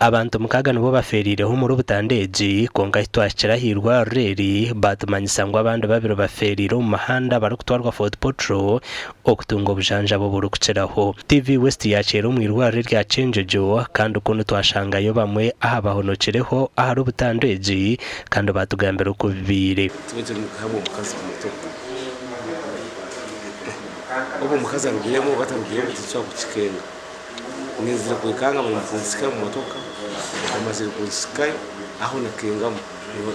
Abantu mukaaga nibo bafeereireho omuri butandu egi, kwonka ahi twahikire aha irwariro eri, baatumanyisa ngu abandi babiri bafeereire omu muhanda barikutwarwa Fort Portal okutunga obujanjabi oburikukiraho. TV West yaakyera omu irwariro erya Kyenjojo kandi kunu twashangayo bamwe aha bahonokireho ahari butandu egi kandi baatugambira oku bibaire. Tube turi hamwe omukazi omu motoka. Oba omukazi arugiremu oba atarugiremu titushobora kukikenga. Ngenzire kwekanga bari kunsika omu motoka, bamazire kunsikayo aho nakengamu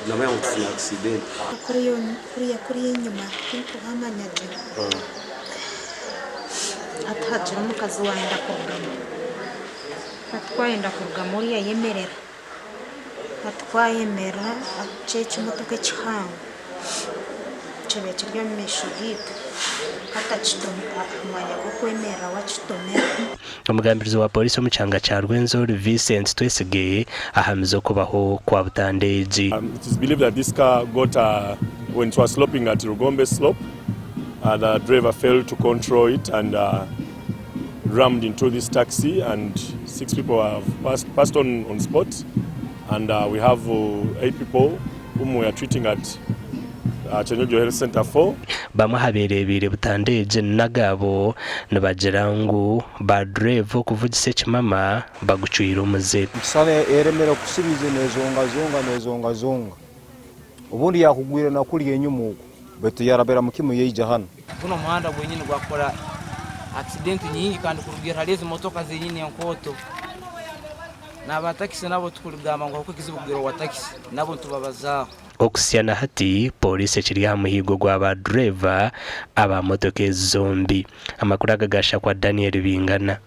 namanya ngu tufuna accident. Kuriya kuriya enyima tinkuhamanya gye. Hati hagira omukazi waayenda kurugamu. Hati ku ayenda kurugamu oriya ayemerera. Hati ku ayemerera kyo ekimotoka ekihango kiba kiri omu maisho gaitu hati aha mwanya gw'okwemerera we akitomera. Omugambirizi wa Pooriisi omu kyanga kya Rwenzori, Vincent Twesige ahamize okubaho kwa butandu egi. It is believed that this car got when it was sloping at Rugombe slope, the driver failed to control it and rammed into this taxi and 6 people have passed, passed on on spot and we have 8 people whom we are treating at Kyenjojo Health Center 4. Bamwe aha beereebeire butandu egi n'agaabo nibagira ngu ba dureeva okuvugisa ekimama bagucwire omuze. Nikishushana eremera kukusubiza nezongazonga nezongazonga obundi yakugwire na kuri enyuma okwo baitu yarabiramu kimwe yaija hanu. Guno omuhanda gwenyini gwakora accident nyingi kandi kurugiirira hali ezi motoka zenyini enkooto. N'aba takisi nabo tikurigamba ngu hariho ekizibu kugira owa takisi nabo nitubabazaaho. Okuhitsya na hati, Pooriisi ekiri aha muhiigo gwa ba dureeva aba motoka ezi zombi. Amakuru aga gashakwa Daniel Bingana.